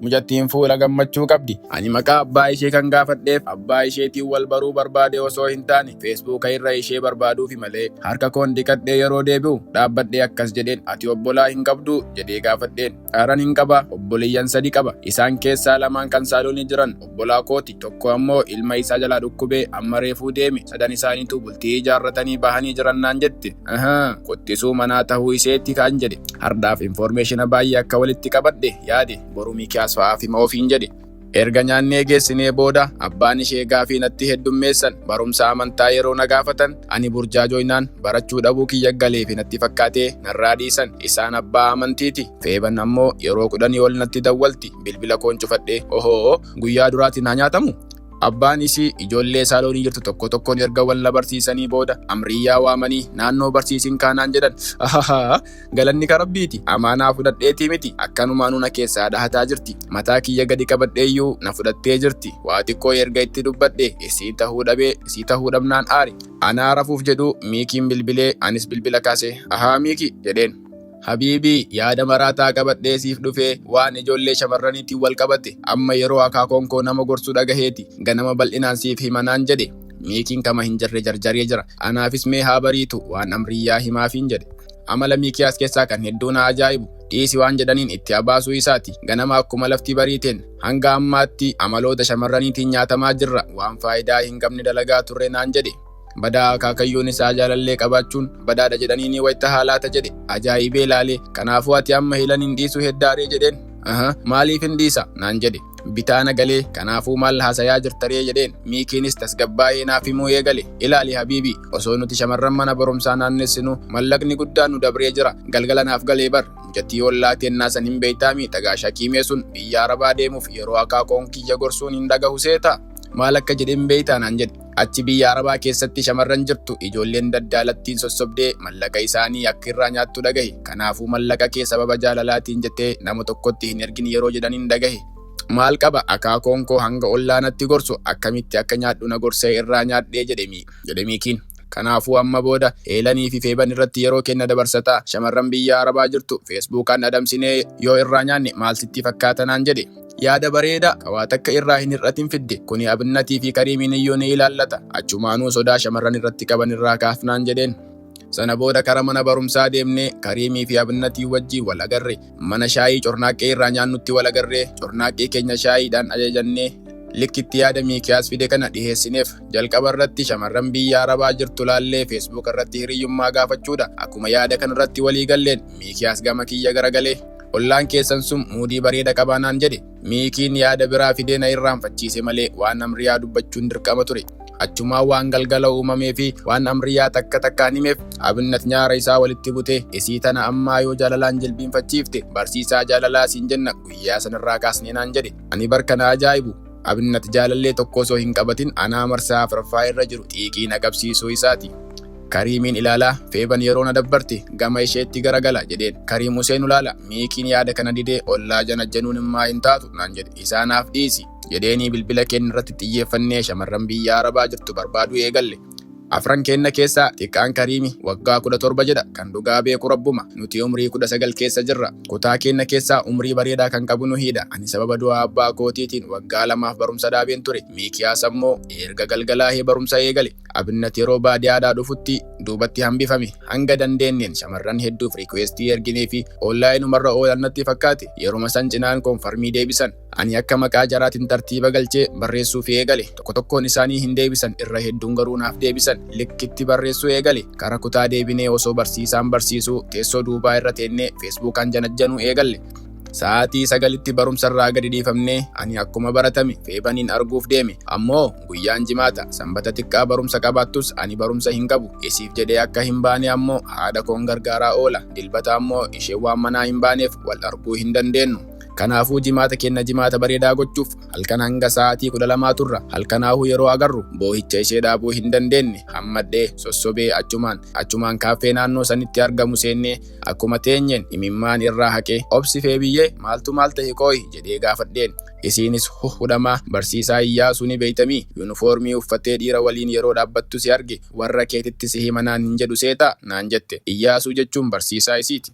Mucattiin fuula gammachuu qabdi. Ani maqaa abbaa ishee kan gaafadheef abbaa isheetiin wal baruu barbaade osoo hin taane Feesbuuka irra ishee barbaaduufi malee. Harka koon dhiqadhee yeroo deebi'u dhaabbadhee akkas jedheen, ati obbolaa hin qabduu? jedhee gaafadheen. Aran hin qaba, obboleeyyan sadi qaba. Isaan keessaa lamaan kan saaloonii jiran obbolaa kooti. Tokko ammoo ilma isaa jalaa dhukkubee amma reefuu deeme. Sadan isaaniitu bultii ijaarratanii bahanii jiran naan jette. Ahaa, qottisuu manaa tahuu iseetti kaan jedhe. Hardhaaf informeeshina baay'ee akka walitti qabadhe yaade. Boru Miikiyaas fa'aaf hima ofiin jedhe. Erga nyaannee geessinee booda abbaan ishee gaafii natti heddummeessan. Barumsa amantaa yeroo na gaafatan ani burjaajooynaan barachuu dhabuu kiyya galeefi natti fakkaatee narraa dhiisan. Isaan abbaa amantiiti. Feeban ammoo yeroo 10 ol natti dawwalti. Bilbila koon cufadhee ohoo guyyaa duraatiin haa nyaatamu? Abbaan isii ijoollee saaloonii jirtu tokko tokkoon erga wal na barsiisanii booda Amriyyaa waamanii naannoo barsiisin kaanaan jedhan. Ahahaa galanni ka Rabbiiti. Amaanaa fudhadheetii miti akkanumaanuu na keessaa dhahataa jirti. Mataa kiyya gadi qabadheeyyuu na fudhattee jirti. Waa xiqqoo erga itti dubbadhe isii tahuu dhabee isii tahuu dhabnaan aare. Anaa rafuuf jedhuu Miikiin bilbilee anis bilbila kaasee ahaa Miiki jedheen. Habiibii yaada maraataa qabadhee siif dhufee waan ijoollee shamarraniitiin wal qabate amma yeroo akaakoon koo nama gorsu dhagaheeti ganama bal'inaan siif hima naan jedhe. Miikiin kama hin jirre jarjaree jira. Anaafis mee haa bariitu waan Amriyyaa himaafiin jedhe. Amala Miikiyaas keessaa kan hedduu na ajaa'ibu dhiisi waan jedhaniin itti abaasuu isaati. Ganama akkuma lafti bariiteen hanga ammaatti amaloota shamarraniitiin nyaatamaa jirra waan faayidaa hin qabne dalagaa turre naan jedhe. Badaa akaakayyuun isaa jaalallee qabaachuun badaadha jedhaniinii wayta haalaata jedhe. Ajaa'ibee laale. Kanaafuu ati amma Helan hin dhiisuu heddaaree jedheen. Aha, maaliif hin dhiisa? naan jedhe. Bitaa na galee, kanaafuu maal haasayaa jirtaree jedheen. Miikiinis tasgabbaa'ee naaf himuu eegale. Ilaali habiibi, osoo nuti shamarran mana barumsaa naannessinuu mallaqni guddaan nu dabree jira. Galgala naaf galee bar. Mucattii ollaa teennaa san hin beeytaamii tagaa shakiimee sun biyya Arabaa deemuuf yeroo akaakoon kiyya gorsuun hin dhagahu seetaa? Maal akka jedhe hin beeytaa naan jedhe. Achi biyya Arabaa keessatti shamarran jirtu ijoolleen daddaalattiin sossobdee mallaqa isaanii akka irraa nyaattu dhagahe. Kanaafuu mallaqa kee sababa jaalalaatiin jettee nama tokkotti hin ergin yeroo jedhaniin dhagahe. Maal qaba akaakoon koo hanga ollaa natti gorsu akkamitti akka nyaadhu na gorsee irraa nyaadhee jedhe jedhe Miikiin. Kanaafuu amma booda Heelanii fi Feeban irratti yeroo keenna dabarsataa shamarran biyya Arabaa jirtu Feesbuukaan adamsinee yoo irraa nyaanne maal sitti fakkaata naan jedhe. Yaada bareedaa ka waa takka irraa hin hir'atin fidde. Kuni Abinnatii fi Kariimiin iyyuu ni ilaallata. Achumaanuu sodaa shamarran irratti qaban irraa kaafnaan jedheen. Sana booda kara mana barumsaa deemnee Kariimii fi Abinnatii wajjiin wal agarre. Mana shaayii cornaaqqee irraa nyaannutti wal agarree cornaaqqee keenya shaayiidhaan ajajannee likkitti yaada Miikiyaas fide kana dhiheessineef. Jalqaba irratti shamarran biyya Arabaa jirtu laallee Facebook irratti hiriyyummaa gaafachuudha. Akkuma yaada kana irratti walii galleen Miikiyaas gama kiyya garagalee. Ollaan keessan sun muudii bareeda qabaa naan jedhe. Miikiin yaada biraa fidee na irraanfachiise malee waan Amriyaa dubbachuun dirqama ture. Achumaan waan galgala uumamee fi waan Amriyaa takka takkaan himeef Abinnat nyaara isaa walitti butee isii tana ammaa yoo jaalalaan jilbiinfachiifte barsiisaa jaalalaa siin jenna guyyaa sanarraa kaasnee naan jedhe. Ani bar kana ajaa'ibu Abinnat jaalallee tokko osoo hin qabatin anaa marsaa afraffaa irra jiru xiiqii na qabsiisuu isaati. Kariimiin ilaalaa Feeban yeroo na dabbarte gama isheetti garagala jedheen. Kariim Huseen ulaala Miikiin yaada kana didee ollaa janajjanuun immaa hin taatu naan jedhe. Isaa naaf dhiisi jedheenii bilbila keenya irratti xiyyeeffannee shamarran biyya Arabaa jirtu barbaaduu eegalle. Afran keenna keessaa xiqqaan Kariimi waggaa 17 jedha kan dhugaa beeku Rabbuma. Nuti umrii 19 keessa jirra. Kutaa keenna keessaa umrii bareedaa kan qabu nuhiidha. Ani sababa du'a abbaa kootiitiin waggaa lamaaf barumsa dhaabeen ture. Miikiyaas ammoo erga galgalaahee barumsa eegale. Abinnat yeroo baadiyaadhaa dhufutti duubatti hambifame. Hanga dandeenneen shamarran hedduuf riikweestii ergineefi onlaayinumarra oolan natti fakkaate. Yeruma san cinaan konfarmii deebisan. Ani akka maqaa jaraatiin tartiiba galchee barreessuufii eegale. Tokko tokkoon isaanii hin deebisan, irra hedduun garuu naaf deebisan. Likkitti barreessuu eegale. Kara kutaa deebinee osoo barsiisaan barsiisuu teessoo duubaa irra teennee feesbuukaan janajjanuu eegalle. Sa'aatii 9tti barumsarraa gadi dhiifamnee ani akkuma baratame Feebaniin arguuf deeme. Ammoo guyyaan Jimaata, Sanbata xiqqaa barumsa qabaattus ani barumsa hin qabu. Isiif jedhee akka hin baane ammoo haadha koon gargaaraa oola. Dilbata ammoo isheen waan manaa hin baaneef wal arguu hin dandeennu. Kanaafuu Jimaata keenna Jimaata bareedaa gochuuf halkan hanga sa'aatii 12 turra. Halkanaahuu yeroo agarru boohicha ishee dhaabuu hin dandeenne. Hammadhee, sossobee achumaan achumaan kaaffee naannoo sanitti argamu seennee Akkuma teenyeen imimmaan irraa haqee, Obsi Feebiyyee, maaltu maal tahe qooyi? jedhee gaafadheen. Isiinis huhhudhamaa, Barsiisaa Iyyaasuu ni beeytamii? Yuunifoormii uffattee dhiira waliin yeroo dhaabbattu si arge, warra keetitti si hima naan hin jedhu seetaa? naan jette. Iyyaasuu jechuun barsiisaa isiiti.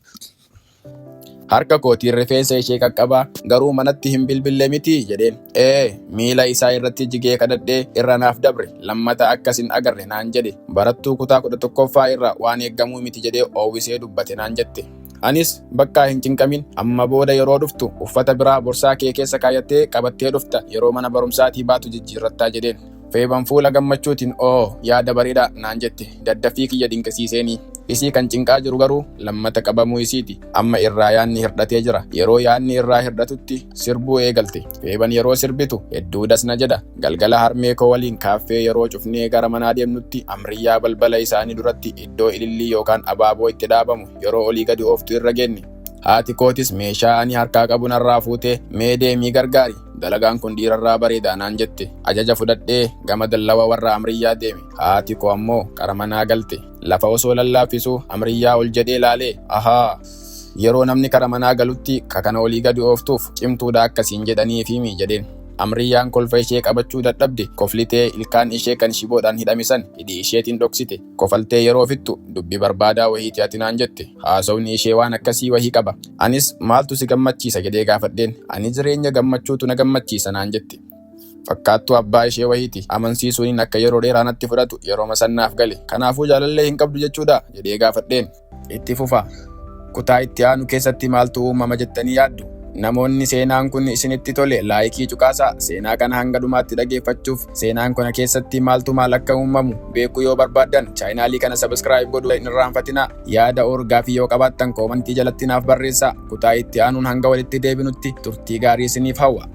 Harka kootiin rifeensa ishee qaqqabaa, "Garuu manatti hin bilbille mitii?" jedheen. "Ee." Miila isaa irratti jigee kadhadhee irra naaf dabre. "Lammata akkas hin agarre" naan jedhe. "Barattuu kutaa 11ffaa irraa waan eeggamuu miti" jedhee oowwisee dubbate naan jette. Anis, "Bakkaa hin cinqamin, amma booda yeroo dhuftu uffata biraa borsaa kee keessa kaayyattee qabattee dhufta, yeroo mana barumsaatii baatu jijjiirrattaa" jedheen. Feeban fuula gammachuutiin, "Oo, yaada bareedaa" naan jette. Daddaffii kiyya dinqisiiseenii. Isii kan cinqaa jiru garuu lammata qabamuu isiiti. Amma irraa yaanni hirdhatee jira. Yeroo yaanni irraa hirdhatutti sirbuu eegalte. Feeban yeroo sirbitu hedduu dasna jedha. Galgala harmee koo waliin kaaffee yeroo cufnee gara manaa deemnutti, Amriyyaa balbala isaanii duratti iddoo ilillii yookaan abaaboo itti dhaabamu yeroo olii gadi ooftu irra geenne. Haati kootis meeshaa ani harkaa qabu narraa fuutee, "Mee deemii gargaari, dalagaan kun dhiirarraa bareedaa" naan jette. Ajaja fudhadhee gama dallawa warra Amriyyaa deeme. Haati koo ammoo kara manaa galte. Lafa osoo lallaafisuu Amriyyaa ol jedhee laalee, "Ahaa! Yeroo namni kara manaa galutti kakana olii gadi ooftuuf cimtuudha akkasiin jedhaniifiimi" jedheen. Amriyyaan kolfa ishee qabachuu dadhabde. Koflitee ilkaan ishee kan shiboodhaan hidhame san hidhii isheetiin dhoksite. Kofaltee yeroo fixxu, "Dubbi barbaadaa wahiiti ati" naan jette. Haasawni ishee waan akkasii wahii qaba. Anis, "Maaltu si gammachiisa?" jedhee gaafadheen. "Ani jireenya gammachuutu na gammachiisa" naan jette. Fakkaattuu abbaa ishee wahiiti. Amansiisuuniin akka yeroo dheeraa natti fudhatu yerooma san naaf gale. "Kanaafuu jaalallee hin qabdu jechuudhaa?" jedhee gaafadheen. Itti fufa. Kutaa itti aanu keessatti maaltu uumama jettanii yaaddu? Namoonni seenaan kun isinitti tole like cuqaasaa. Seenaa kana hanga dhumaatti dhageeffachuuf, seenaan kana keessatti maaltu maal akka uumamu beekuu yoo barbaaddan, channelii kana subscribe godhuu hin irraanfatinaa. Yaada or gaafii yoo qabaattan commentii jalatti naaf barreessaa. Kutaa itti aanuun hanga walitti deebinutti turtii gaarii isiniif hawwa.